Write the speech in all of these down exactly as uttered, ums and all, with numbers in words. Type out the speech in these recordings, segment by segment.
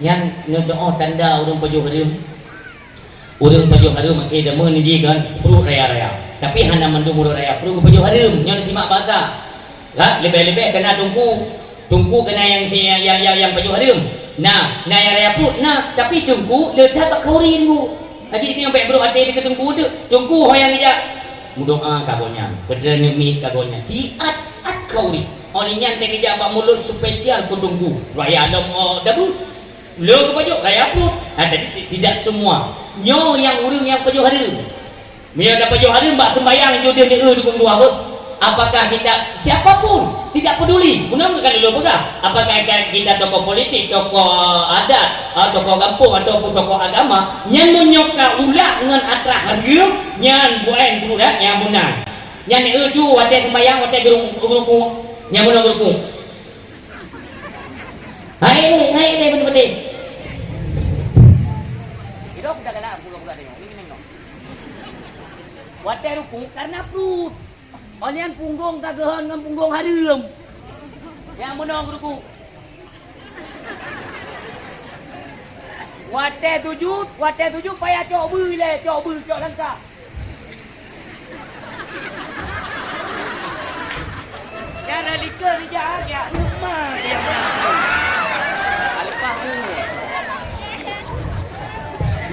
Nyan neudoa tanda ureuëng pajoh hareuem. Ureuëng pajoh hareuem akhé zaman jih kan pruet raya-raya. Tapi hana mandum ureuëng raya pruet geupajoh hareuem. Nyoe simak basa. Kan lebih-lebih kena tungku. Tungku kena yang yang yang yang, yang pajoh hareuem. Nah, nah yang raya pruet nah, tapi tungku le that bak khauri tungku. Jadi ni sampai bro ada di tungku tu. Tungku ho yang ija. Mudoa kagonya. Betul ni mi kagonya. Siat at khauri. Oleh nyan teukeujak bak mulut spesial keu tungku. Raya lom oh dabu. Lôn geupajoh raya pruet. Ha, jadi ti- tidak semua. Nyoe nyang ureuëng nyang pajoh hareuem. Meunyoe tapajoh hareuem bak sembahyang judeuh di eu dukung dua beuh. Apakah kita siapapun tidak peduli. Guna kali lôn peugah. Apakah kita, kita tokoh politik, tokoh adat, ah, tokoh gampông ataupun tokoh agama, nyan meunyoe ka ulak ngon atra hareuem, nyan buet guru dah nyang meunan. Nyan eu tu watée sembahyang watée geurukuk, nyan meunan geurukuk. Hai ni, hai ni betul-betul. Idok dah galak buka-buka tengok. Ini ni no. Watée rukuk karena pruet. Olian punggong ka geuhon ngon punggong hareuem. Nyang meunong rukuk. Watée sujud, watée sujud payah cok bui lé, cok bui, cok langkah. Cara lika rijak ya, uma dia. Alpah mu.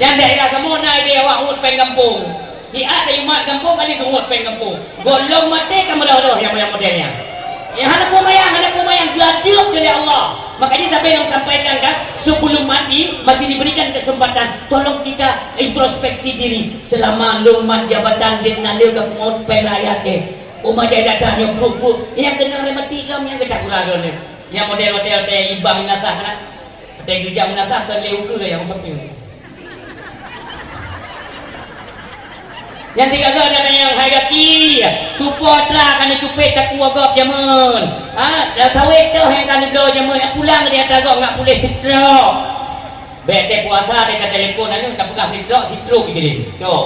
Nyan daerah kamoe na idéh awak ngut péng gampông. Siat tayue mat gampông kali geungut péng gampông. Gohlom maté ka meudeh-deh nyang model nyan. Ya hana peue mayang, hana peue mayang, geuadeueb lé Allah. Makanya sampai yang sampaikan kan, sebelum mati masih diberikan kesempatan. Tolong kita introspeksi diri. Selama lôn mat jabatan dit na lé ka pungot péng rakyat deh. Uma jai datang nyoe bruk-bruk. Nyang keunong lé mati lom nyang geutak gura droeneuh. Nyang model-model teh ibang inasah na. Teh geujak meunasah kon lé ukeue nyang usop nyoe. Nyang tiga ga na nyang hai gaki, tupo atra ka neucupet takue gob jameun. Ha, dah sawét toh nyang ka neubloe jameun, nyang pulang di atra gob ngat puléh sitrok. Bèk teuh puasa teuh ka telepon aneuk, tapeugah sitrok, sitrok jikirém. Cok.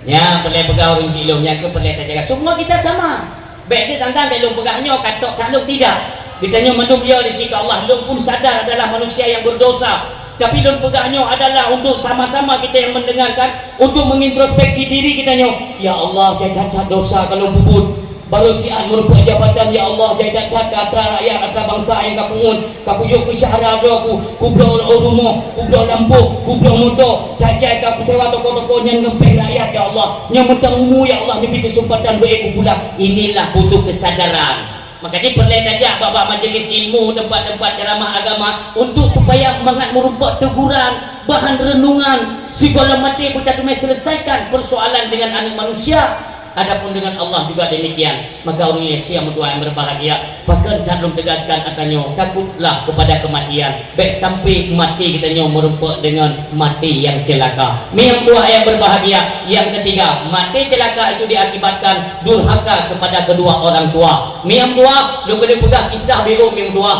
Nya, peureulèe peugah ureueng silom, nyan keuh peureulèe tajaga. Semua kita sama. Bèk teuh sangka lôn peugah nyoe ka tok taklok, tidak. Geutanyoe mandum yo di sika Allah. Lôn pun sadar adalah manusia yang berdosa. Tapi lôn peugah nyoe adalah untuk sama-sama kita yang mendengarkan, untuk mengintrospeksi diri kita nyoe. Ya Allah, jai that-that dosa ka lôn peubuet. Barô siat meurumpok jabatan, ya Allah, jai that-that keu atra rakyat, atra bansa nyang ka pungon, ka kujok keu syedara droe ku, kubloe rumoh, kubloe lampôh, kubloe moto, that jai ka kusewa toko-toko nyan ngon péng rakyat, ya Allah. Nyang mantong umu, ya Allah, neubi keuseumpatan beu ék kupulang. Inilah butuh kesadaran. Maka jih peureulèe tajak bak-bak majelis ilmu, tempat-tempat ceramah agama untuk supaya mangat meurumpok teguran, bahan renungan, sigohlom maté beutateumé selesaikan persoalan dengan aneuk manusia. Adapun dengan Allah juga demikian. Maka ureueng nyang sia meutuah nyang berbahagia, pakon that lôn tegaskan ata nyoe, takutlah kepada kematian. Bèk sampai maté geutanyoe meurumpok dengan maté nyang celaka. Miyueb tuha nyang berbahagia, yang ketiga, maté celaka itu diakibatkan durhaka kepada kedua orang tua. Miyueb tuha, lôn keuneuk peugah kisah beuh miyueb tuha.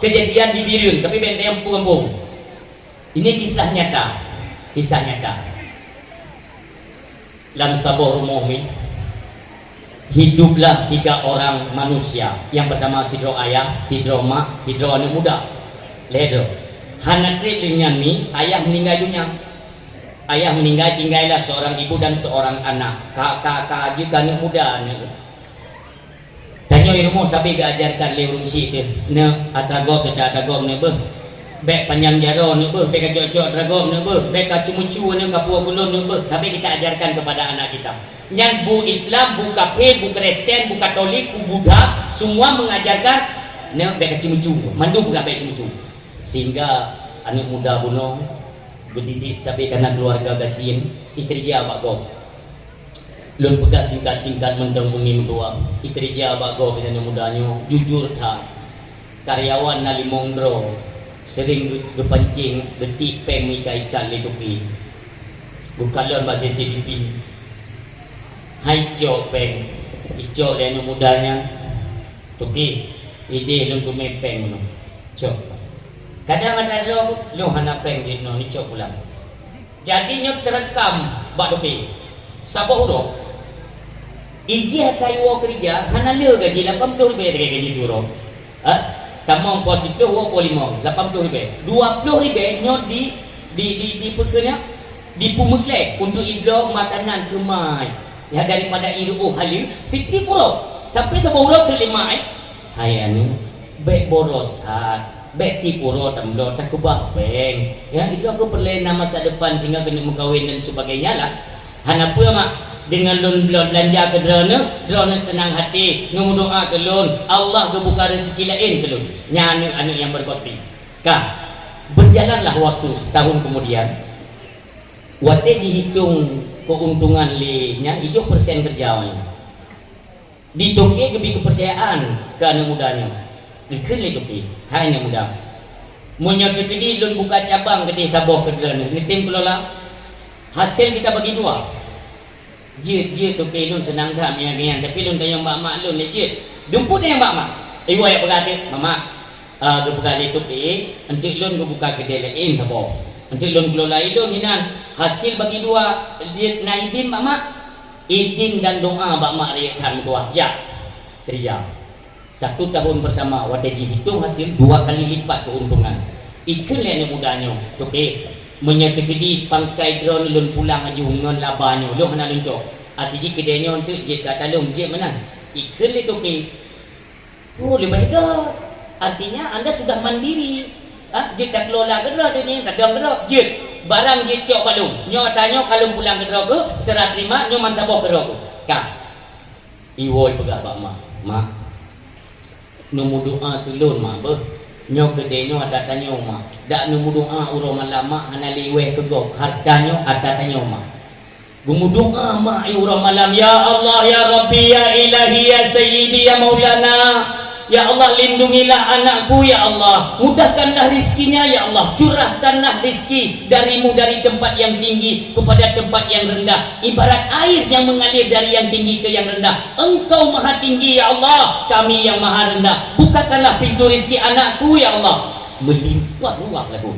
Kejadian di Bireuen, tapi bèk teupeue kampung. Ini kisah nyata. Kisah nyata. Lam saboh rumoh mi, hiduplah tiga orang manusia. Yang pertama sidroe ayah, sidroe mak, sidroe aneuk muda. Lhèe droe. Hana trép lé nyan mi, ayah meninggai dunia. Ayah meninggai, tinggailah seorang ibu dan seorang anak. Ka, ka, ka jeuet keu aneuk muda nyan. Tanyoe i rumoh sabe geuajarkan lé ureueng chik teuh, "Neuk, atra gob, atra gob neuk beuh. Bèk panyang jaroe neuk beuh, bèk kacok-cok atra gob neuk beuh, bèk kacu-mucu neuk, kapuwoe kulon neuk beuh." Sabe kita ajarkan kepada anak kita. Nyan bu Islam, bu kafé, bu Kristen, bu Katolik, bu Buddha, semua mengajarkan, "Neuk, bèk kacu-mucu." Mandum peugah bèk cu-mucu. Sehingga aneuk muda bunoe geudidik sabe kana keluarga gasien, ikeureuja bak gob. Lôn peugah singkat-singkat mantong umi meutuah, ikeureuja bak gob geutanyoe muda nyoe, jujur that. Karyawan na limong droe, sering geu-, geupancing, geutiek péng meuikat-ikat lé toke. Geukalon bak C C T V. Hai cok péng, icok lé aneuk muda nyan. Toke, idéh lôn teumé péng meunoe. Cok. Kadang atra droe, "Lôn hana péng jinoe, neucok pulang." Jadi nyoe teurekam bak toke. Saboh uroe. Ijih asai woe keureuja, hana le gaji lapan ploh ribèe lagèe gaji siuroe. Ha? Tamong poh siploh, woe poh limong, lapan ploh ribèe. Dua ploh ribèe nyoe di, di, di, di peue keuh nyan? Dipeumeuklé untuk ibloe makanan keu ma. Ya, daripada ireu'oh haleue, fifty pura. Sampai saboh uroe keu lima, eh. Hai aneuk, bèk boros that, bèk tiep uroe tambloe, takeubah péng. Ya, itu aku peureulèe na masa depan sehingga keuneuk meukawen dan sebagainya lah. Hana peue, Mak, deungon lôn blo-, beulanja keu droeneuh, droeneuh seunang hati, neumeudoa keu lôn, Allah geubuka rezeki laén keu lôn. Nyan aneuk-aneuk nyang beureukat pih. Ka, berjalanlah waktu setahun kemudian, watèe jihitong keuntungan lé nyan, ijok persen keureuja nyan. Di toke geubri keupeurcayaan keu aneuk muda nyoe. Geukheun lé toke, "Hai aneuk muda, meunyoe teukeudi lôn buka cabang keudéh saboh keu droeneuh, neutem keulola. Hasé kita bagi dua." "Jeuet, jeuet toke, lôn seunang that meunyo nyan, tapi lôn tanyong bak mak lôn lé jeuet." "Dumpue tanyong bak mak." Iwoe jak peugah teuk, "Mak, mak, ah, geupeugah lé toke, eunteuk lôn geubuka keudè laén saboh. Eunteuk lôn keulola ilôn hinan. Hasé bagi dua, jeuet na idin bak mak?" "Idin dan doa bak mak rayeuk that meutuah. Jak keureuja." Satu tahun pertama, watèe jihitong hasil dua kali lipat keuntungan. Ikheun lé aneuk muda nyoe, "Toke, meunyoe teukeudi pangkai droeneuh lôn pulang laju ngon laba nyoe, lôn hana lôn cok. Arti jih keudè nyoe eunteuk jeuet keu ata lôn, jeuet meunan." Ikheun lé toke, "Oh, leubeh göt. Artinya anda sudah mandiri. Ah, jeuet takeulola keudroe, artinya kadang keudroe, jeuet. Barang jeuet cok bak lôn. Nyoe ata nyoe ka lôn pulang keudroe keuh, seurah terima, nyoe man saboh keudroe keuh." Ka. Iwoe peugah bak mak, "Mak, neumeudoa keu lôn mak beuh. Nyoe keudè nyoe ata tanyoe mak. Dak neumeudoa uroe malam mak hana liweh keu gob. Harta nyoe ata tanyoe mak." Geumeudoa mak uroe malam, "Ya Allah, ya Rabbi, ya Ilahi, ya Sayyidi, ya Maulana. Ya Allah, lindungilah anakku, ya Allah. Mudahkanlah rizkinya, ya Allah. Curahkanlah rizki darimu dari tempat yang tinggi kepada tempat yang rendah. Ibarat air yang mengalir dari yang tinggi ke yang rendah. Engkau maha tinggi, ya Allah. Kami yang maha rendah. Bukakanlah pintu rizki anakku, ya Allah." Meulimpah ruah lagoe.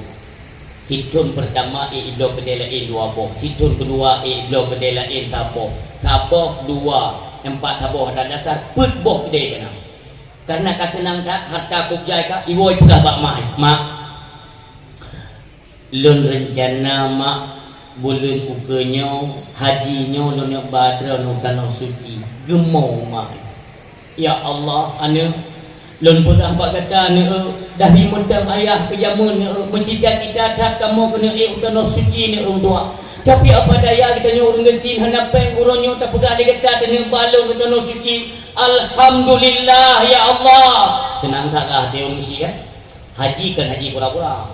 Sithon peurtama ék bloe keudè laén dua boh, sithon keudua ék bloe keudè laén saboh, saboh dua, empat saboh, dan dasar peuet boh keudè keunan. Karena ka seunang that, hareuta kôb jai ka, iwoe peugah bak mak, "Mak, lôn reuncana mak, buleuen ukeue nyoe, haji nyoe lôn neuk ba droeneuh u Tanoh Suci, geumo mak." "Ya Allah, aneuk, lôn peugah bak gata, neuk, dari mantong ayah keu jameun, neuk, meucita-cita that kamoe keuneuk ék u Tanoh Suci, neuk, ureueng tuha. Tapi apa daya geutanyoe ureueng gasien hana péng, uroe nyoe tapeugah lé gata taneuk ba lôn u Tanoh Suci. Alhamdulillah, ya Allah." Seunang that lah até ureueng gasien, kan? Haji kon haji pura-pura.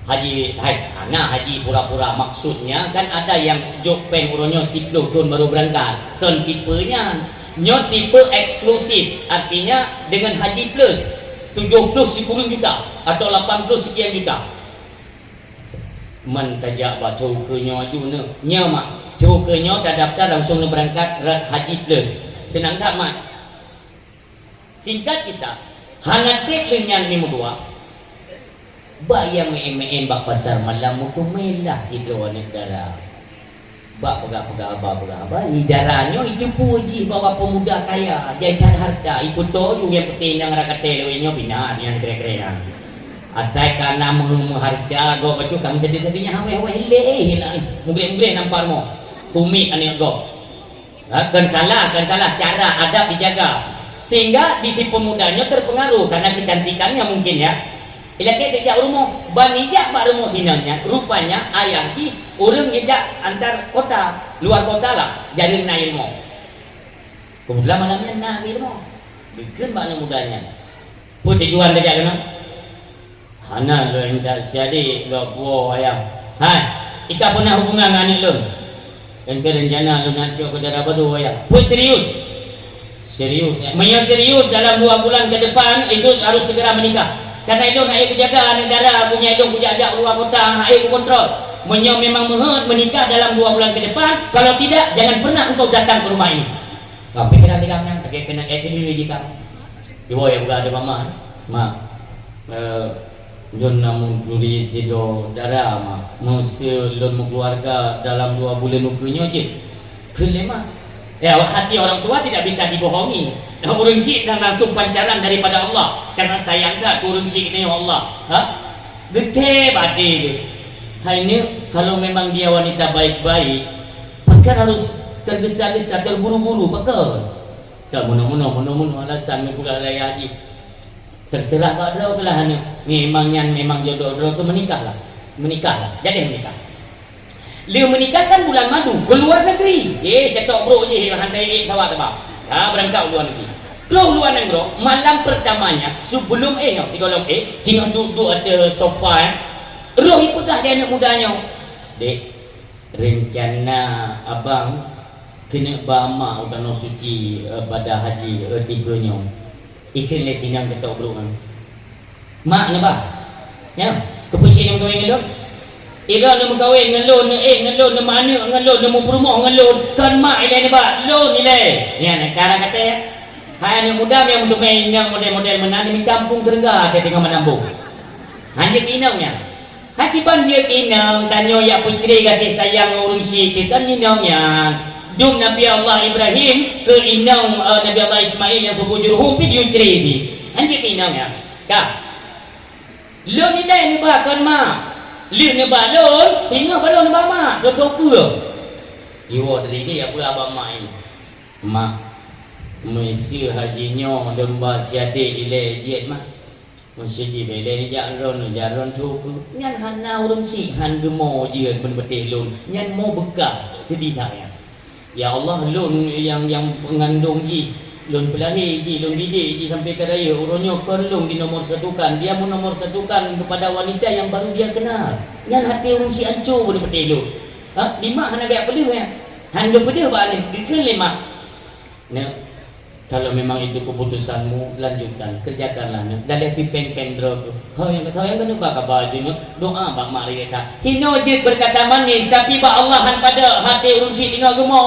Haji, hai, hana haji pura-pura, maksudnya kan ada yang jok péng uroe nyoe siploh thon baru beurangkat. Kon tipe nyan. Nyoe tipe eksklusif, artinya dengan haji plus, tujuh puluh sikureueng juta atau lapan puluh sekian juta. Man tajak bak tho ukeue nyoe aju neuk. Nyoe mak, tho ukeue nyoe tadaftar langsung neubeurangkat rot haji plus. Seunang that mak. Singkat kisah, hana trép lheueh nyan meudoa. Bak nyang meu'én-meu'én bak pasar malam, meuteumé lah sidroe aneuk dara. Bak peugah-peugah haba, peugah haba, "Ih, dara nyoe iteupeue jih bahwa pemuda kaya, jai that hareuta, ipeutoe ju nyang peuté inong rakaté lawét nyoe pinah nyan kira-kira nyan. Asai ka na meuheuh-meuhareuta, gob bacut ka meusadé-sadé nyan hawéh-hawéh lé, hilang mugreh-mugreh nampak rumoh. Kumiek aneuk gob." Ha, kon salah, kon salah, cara adab dijaga. Sehingga di si pemuda nyoe terpengaruh karena kecantikannya mungkin, ya. Ilakèe geujak rumoh, ban ijak bak rumoh hinan nyan, rupanya ayah jih ureueng ijak antar kota, luar kota lah, jareueng na ilmu. Kebetulan malam nyan na ilmu. Geukheun bak aneuk muda nyan, "Peue tujuan tajak keunoe?" "Hana, lôn intat si adék lôn puwoe ayah." "Hai, ika peuna hubungan ngon aneuk lôn?" "Kan keu rencana lôn nak cok keu dara baru ayah." "Peue serius?" "Serius, ya. Meunyoe serius, dalam dua bulan ke depan itu harus segera menikah. Karena ilôn hana ék kujak aneuk dara, punya ilôn kujak-jak u luwa kota, hana ék kukontrol. Meunyoe memang meuheuet, menikah dalam dua bulan ke depan, kalau tidak, jangan pernah engkau datang ke rumah ini." Ka pikiran tinggai nyan, lagèe keuneuk ék keudéh jih ka. Iwoe jak peugah di mama, "Mak, eh, lôn na meuturi sidroe dara, Mak. Meuseu lôn meukeuluwarga dalam dua buleuen ukeue nyoe jeuet." Kheun lé mak, Ya, hati orang tua tidak bisa dibohongi. Nah, ureuëng syik dan langsung pancaran daripada Allah. Karena sayang that ureuëng syik ni, ya Allah. Ha? Geuthée baté dia. Hai neuk, kalau memang dia wanita baik-baik, pakon harus tergesa-gesa, terburu-buru, pakon? Ka meunoe-meunoe, meunoe-meunoe alasan meupeugah lagée jih. Terserah bak droe keulah aneuk. Memang nyan memang jodoh droe tu, meunikahlah. Meunikahlah. Jadi meunikah. Lé meunikah kan bulan madu, ke luar negeri. Eh, cetok brok jih, hana ék pesawat teubang. Ha, beurangkat u luar negeri. Troh luar nanggroe, malam pertamanya, sebelum, eh, nyoe, tiga lom, eh, tinggal duduk ateueh sofa, eh. Roh ipeugah lé aneuk muda nyoe, "Dek, rencana abang keuneuk ba mak u Tanoh Suci, eh, ibadah haji, eh, tiga nyoe." Ikheun lé sinong teutok brok nyan. Mak neuba. Nyan, keupeue cit neumeukawen ngon lôn? Droeneuh neumeukawen ngon lôn, neuék ngon lôn, neumeuaneuk ngon lôn, neumupeurumoh ngon lôn, kon mak ilée neuba, lôn ilée. Nyan, kara katé. Hai aneuk muda nyang meuteumé inong model-model meunan, mita muphom keureuga até teungoh meunambong. Hanjeuet inong nyan. Hati ban jeuet inong, tanyoe jak peucre gaséh sayang ngon ureuëng syik teuh kan inong nyan. Dum Nabi Allah Ibrahim keu inong, eh, Nabi Allah Ismail nyang suku Jurhum pih jeuet cre jih. Han jeuet inong nyan. Ka. Lôn ilée neuba kon mak. Lheueh neuba lôn, singoh baru neuba mak. Contoh peue? Iwoe dari dia peue abang mak ini. Mak, meuseu haji nyoe lôn ba si adék ilée jeuet mak. Meuseuti bèk lé neujak droeneuh, jak droeneuh tho keuh. Nyan hana ureuëng syiek han geumo jeuet meuneupeuteh lôn. Nyan mo beukah seudeh that nyan. Ya Allah, lôn nyang, nyang peungandong jih, lôn peulahé jih, lôn didik jih sampai ka rayeuk, uroe nyoe kon lôn di nomor satukan. Dia meunomor satukan kepada wanita yang baru dia kenal. Nyan até ureuëng syiek hanco meuneupeuteh lôn. Ha? Di mak hana geupeuleueh nyan. Han geupeudeuh bak aneuk, geukheun lé mak. Neuk, kalau memang itu keputusanmu, lanjutkan, kerjakanlah, Neuk. Daleh pipeng-peng droe tu. Ho nyang, ho nyang keuneuk ba kaba jih, Neuk. Doa bak mak riet that. Hinoe jeuet berkata manis, tapi bak Allah han padub, até ureuëng syiek teungoh geumo.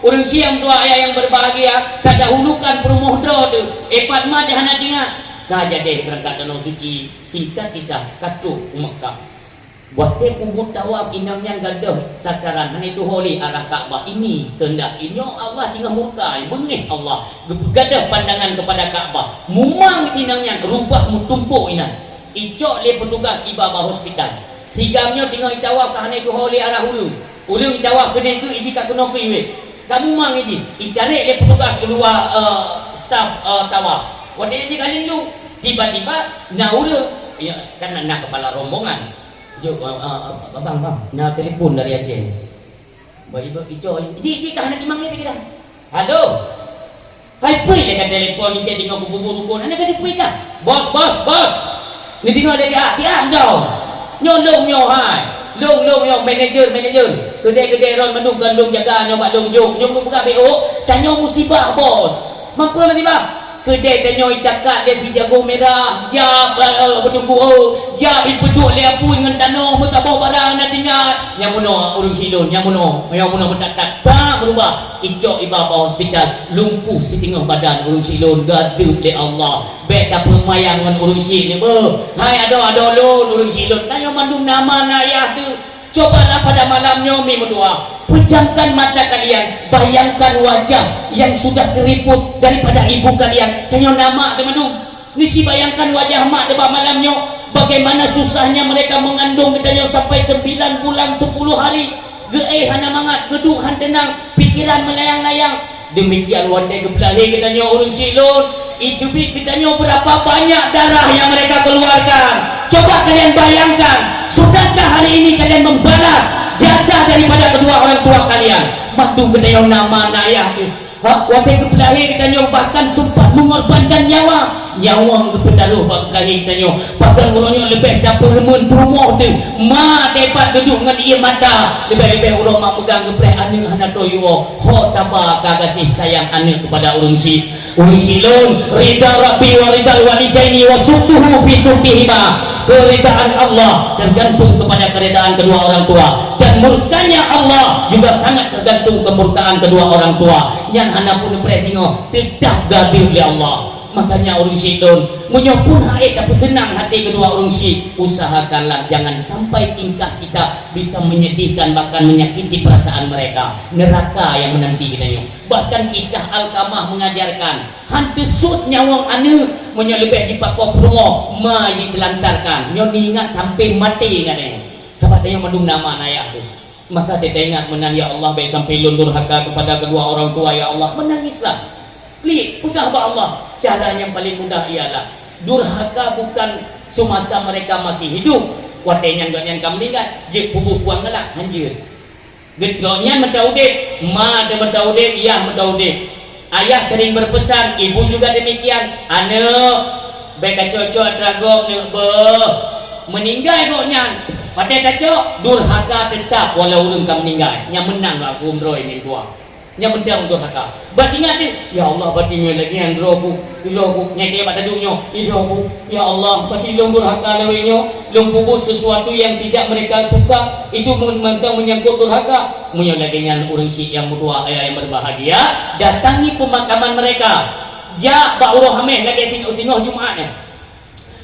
Ureuëng syiek nyang tuha ayah yang berbahagia, ka dahulukan peurumoh droe tu. Eh, pat mak teuh hana teuingat. Ka jadeh beurangkat Danau Suci, singkat kisah, ka trok u Meukah. Watée peubuet tawaf inong nyan gadôh sasaran, hana tuho lé arah Ka'bah. Ini keundak inong Allah teungoh murka, beungéh Allah, geupeugadôh pandangan keupada Ka'bah. Mumang inong nyan rubah meutumpôk inan. Icok lé peutugas iba bak hospital. Sigam nyoe teungoh itawaf ka hana tuho lé arah ureuëng. Ureuëng itawaf keudeh keu iji ka keunoe keu iwet. Ka mumang iji, itarek lé peutugas keuluwa, eh, saf, eh, tawaf. Watée nyan jikaleng lu, tiba-tiba na ureuëng, ya, kan na, na kepala rombongan. Jok, ah, ah, ah, abang, bang, na telepon dari Aceh. Ba iba icok, ji, ji ka hana timang lé pikiran. Halo. Hai peue lé ka telepon, intat deungoe buburu rukon, hana ka dipeue ka. Bos, bos, bos. Neudeungoe lé tiak, tiak dong. Nyoe lôn nyoe hai. Lôn, lôn nyoe manajer, manajer. Keudè-keudè ron mandum kan lôn jaga nyoe bak lôn jok. Nyoe lôn peugah B O, tanyoe musibah, bos. Mampu musibah. Keudè tanyoe icakat lé si jago mirah, jab, eh, beutungku, jab ipeuduek lé apui ngon tanoh, meusaboh barang na tinggai. Nyang meunoe ureuëng syiek lôn, nyang meunoe, nyang meunoe meutat-tat, bak meurubah, icok iba bak hospital, lumpuh siteungoh badan ureuëng syiek lôn, gadeueb lé Allah. Bèk tapeumayang ngon ureuëng syiek nyoe beuh. Hai adoe-adoe lôn, ureuëng syiek lôn, tanyoe mandum na ma na yah teuh. Cobalah pada malam nyoe mi meudoa, pejamkan mata kalian, bayangkan wajah yang sudah keriput daripada ibu kalian. Tanyoe na mak teuh mandum. Neusi bayangkan wajah mak teuh bak malam nyoe, bagaimana susahnya mereka mengandung geutanyoe sampai sembilan bulan sepuluh hari. Geuéh hana mangat, geuduek han teunang, pikiran meulayang-layang. Demikian watée geupeulahé geutanyoe ureuëng syiek lôn, iteubiet geutanyoe berapa banyak darah yang mereka keluarkan. Coba kalian bayangkan, sudahkah hari ini kalian membalas jasa daripada kedua orang tua kalian? Mandum geutanyoe na ma na yah teuh. Ha, watée geupeulahé geutanyoe bahkan sempat mengorbankan nyawa. Nyawöng geupeutaroh bak geupeulahé geutanyoe. Bahkan uroe nyoe leubeh tapeureumeun peurumoh teuh. Ma teupat geuduek ngon ié mata. Leubeh-leubeh uroe mak meugang geupreh aneuk hana toe yue. Ho taba ka gaséh sayang aneuk keupada ureuëng syiek. Ureuëng syiek lôn, ridha Rabbi wa ridha walidaini wa suqtuhu fi suqtihima. Keridaan Allah tergantung kepada keridaan kedua orang tua, dan murkanya Allah juga sangat tergantung kemurkaan kedua orang tua. Nyan hana peuneupréh deungoe, teudah gadeueb lé Allah. Makanya ureuëng syik lôn, meunyoe pun hana tapeuseunang hati keudua ureuëng syik, usahakanlah jangan sampai tingkah kita bisa menyedihkan bahkan menyakiti perasaan mereka. Neraka yang menanti kita nyoe. Bahkan kisah Alkamah mengajarkan, han teusut nyawöng aneuëk, meunyoe leubeh jipakoe peurumoh, ma jitelantarkan. Nyoe ingat sampai maté ngon nyoe. Sabab tanyoe mandum na ma na yah teuh. Maka teuingat meunan, "Ya Allah, bèk sampai lôn durhaka kepada kedua orang tua, ya Allah." Menangislah. Klik, peugah bak Allah cara nyang paling mudah ialah durhaka bukan semasa mereka masih hidup. Watèe nyan gobnyan ka meuninggai, jeuet peubuet kuang galak, hanjeuet. Gobnyan meuta udép, ma teuh meuta udép, yah meuta udép. Ayah sering berpesan, ibu juga demikian. "Aneuëk, bèk kacok-cok atra gob neuk beuh. Meuninggai gobnyan, watèe tacok, durhaka teutap walau ureuëng ka meuninggai." Nyang meunan bak aku droe nyan tuha. Nyang meunan durhaka. Bat ingat teuh, "Ya Allah, bat meunyoe lagèe nyan droe ku, droe ku, nyan keuh bak taduek nyoe, droe ku. Ya Allah, bat lôn durhaka lagèe nyoe, lôn peubuet sesuatu yang tidak mereka suka, itu mantong menyangkut durhaka." Meunyoe lagèe nyan ureuëng syik nyang meutuah, ayah yang berbahagia, datangi pemakaman mereka. Jak bak uroe Hamèh lagèe tinoh, tinoh Jumat nyan.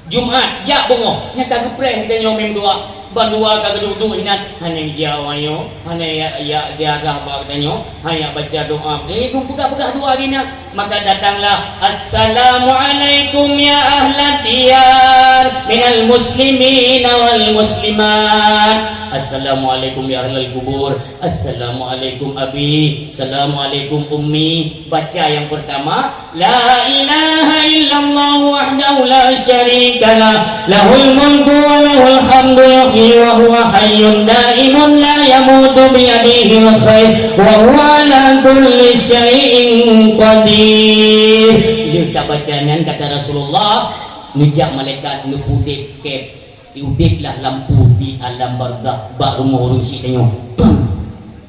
Jumat, jak beungoh, nyang ka geupreh geutanyoe meutuah. Bandua ka geuduek-duek inan, hana ija awaknyoe, hana yak, yak ziarah bak geutanyoe, hana yak baca doa. Eh, dum peugah-peugah doa geuh nyan. Maka datanglah, "Assalamualaikum ya ahlad diyar, minal muslimina wal muslimat. Assalamualaikum ya ahlal kubur." "Assalamualaikum abi, assalamualaikum ummi." Baca yang pertama, "La ilaha illallah wahdahu la syarikalah, lahul mulku wa lahul hamdu, yuhyi wa huwa hayyun daimun la yamutu, biyadihil khair wa huwa ala kulli syai'in qadir." Lheueh tabaca nyan, kata Rasulullah, neujak malaikat neupeuudép kèe. Udép lah lampu di alam barzakh bak rumoh ureuëng syik tanyoe. Pang!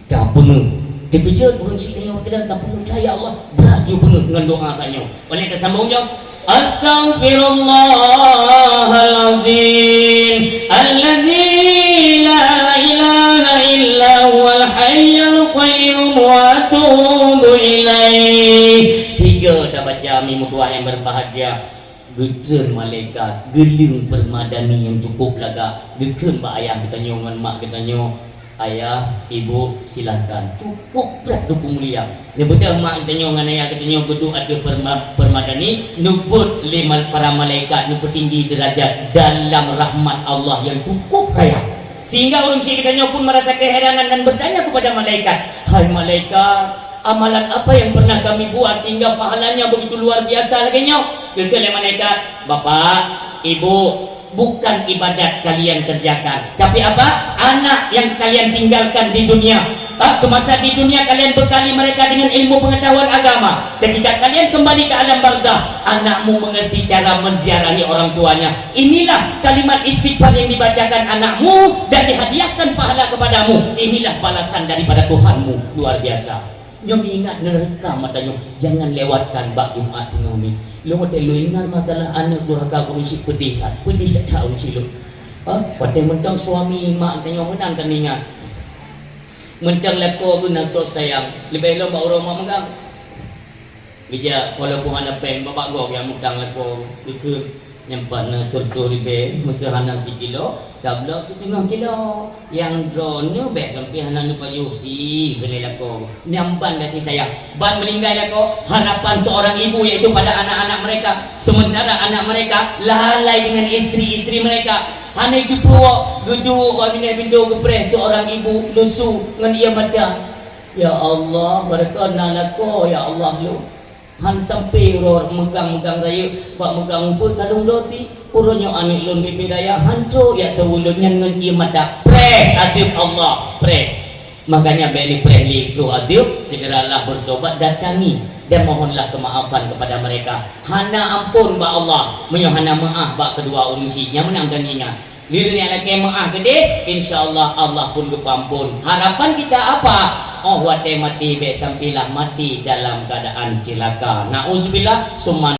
Ka beungeut. Teukeujot ureuëng syik tanyoe keunan, ka beungeut, "Ya Allah, brat ju beungeut ngon doa tanyoe." Oleh teusambông jaweueb, "Astaghfirullahalazim, alladzi la ilaha illa huwal hayyul qayyum, wa atubu ilaih." Tiga tabaca, mi meutuah nyang berbahagia. Geutreun malaikat, geuleueng peumadani nyang cukup lagak, geukheun bak ayah geutanyoe ngon mak geutanyoe, "Ayah, ibu, silahkan." Cukup brat geupeumulia. Neubeudôh mak geutanyoe ngon ayah geutanyoe geuduek ateueh peumadani, neubeuet lé mal-, para malaikat, neupeutinggi deurajat dalam rahmat Allah nyang cukup raya. Sehingga ureuëng syik geutanyoe pun merasa keheranan dan bertanya kepada malaikat, "Hai malaikat, amalan apa yang pernah kami buat sehingga pahalanya begitu luar biasa lagèe nyoe?" Geukheun lé malaikat, "Bapak, Ibu, bukan ibadat kalian kerjakan, tapi apa? Anak yang kalian tinggalkan di dunia. Ah, semasa di dunia kalian bekali mereka dengan ilmu pengetahuan agama. Ketika kalian kembali ke alam barzakh, anakmu mengerti cara menziarahi orang tuanya. Inilah kalimat istighfar yang dibacakan anakmu dan dihadiahkan pahala kepadamu. Inilah balasan daripada Tuhanmu, luar biasa." Nyoe ingat neurekam mata nyoe, jangan lewatkan bak Jumat teungoh mi. Lôn watèe lôn ingat masalah aneuëk durhaka ureuëng syik, peudeh that, peudeh that ureuëng syik lôn. Ha, watèe mantong suami mak tanyoe meunan ka ingat. Mantong lakoe geuh na sot sayang, leubeh lom bak uroe mak meugang. Geujak, walaupun hana péng, babah gob nyang mutang lakoe, geukheun, "Nyan pat na sireutôh ribèe, meuseu hana sikilo, tabloe siteungoh kilo. Nyang droeneuh bèk sampoe hana neupajoh sie," kheun lé lakoe. Nyan ban gaséh sayang. Ban meuninggai lakoe, harapan seorang ibu yaitu pada anak-anak mereka, sementara anak mereka lalai dengan istri-istri mereka. Hana jipeuwoe, geuduek bak binéh pintoe geupreh seorang ibu lusu ngon ié mata. Ya Allah, beureukon na lakoe, ya Allah lôn. Han sampoe uroe meugang-meugang rayeuk, bak meugang ubeut kalon roti. Uroe nyoe aneuëk lôn bibi raya, han trok jak teuweuh lôn nyan ngon ié mata. Preh adeueb Allah, preh. Makanya bèk neupreh lé troh adeueb, segeralah bertobat, datangi dan mohonlah kemaafan kepada mereka. Hana ampôn bak Allah, meunyoe hana meuáh bak keudua ureuëng syik, nyan meunan dan ingat. Lheueh nyan lakèe meuáh keudeh, insya Allah, Allah pun geupeuampôn. Harapan kita apa? Oh, watèe maté bèk sampailah maté dalam keadaan ceulaka. Nauzubillah, summa